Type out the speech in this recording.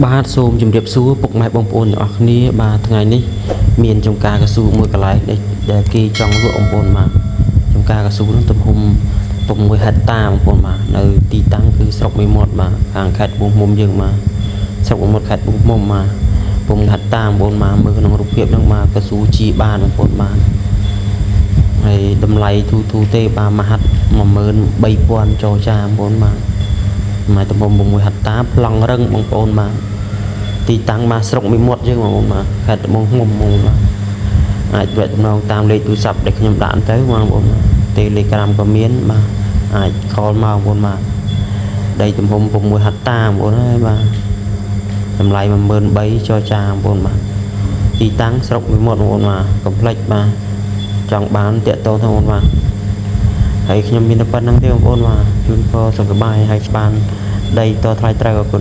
បាទសូមជម្រាបសួរពុកម៉ែបងប្អូនទាំងអស់គ្នាបាទថ្ងៃនេះមានចំការកស៊ូមួយកន្លែងដែលដែលគេចង់លក់បងប្អូនបាទចំការកស៊ូនោះទំហំ6ហិកតាបងប្អូនបាទនៅទីតាំងគឺស្រុកមេមត់បាទខាងខេត្តត្បូងឃ្មុំយើងបាទស្រុកមេមត់ខេត្តត្បូងឃ្មុំបាទ6ហិកតាបងប្អូនបាទមើលក្នុងរូបភាពហ្នឹងបាទកស៊ូជីបានបងប្អូនបាទហើយតម្លៃធូរធូរទេបាទមហាត់13000ចរចាបងប្អូនបាទ មកទំហំ6ហិកតាប្លង់រឹងបងប្អូនបាទទីតាំងបាទស្រុកមេមត់យើងបងប្អូនបាទខេត្តត្បូងឃ្មុំបងប្អូនបាទអាចទំនាក់ទំនងតាមលេខទូរស័ព្ទដែលខ្ញុំដាក់ទៅបងប្អូនបាទ Telegram ក៏មានបាទអាច call មកបងប្អូនបាទដីទំហំ6ហិកតាបងប្អូនហើយបាទតម្លៃ13000ចរចាបងប្អូនបាទទីតាំងស្រុកមេមត់បងប្អូនបាទកុំភ្លេចបាទចង់បានតាក់ទងទៅបងប្អូនបាទហើយខ្ញុំមានតែប៉ុណ្្នឹងទេបងប្អូនបាទជូនពរសុខសប្បាយហើយបានដីតថ្លៃត្រូវអរគុណ។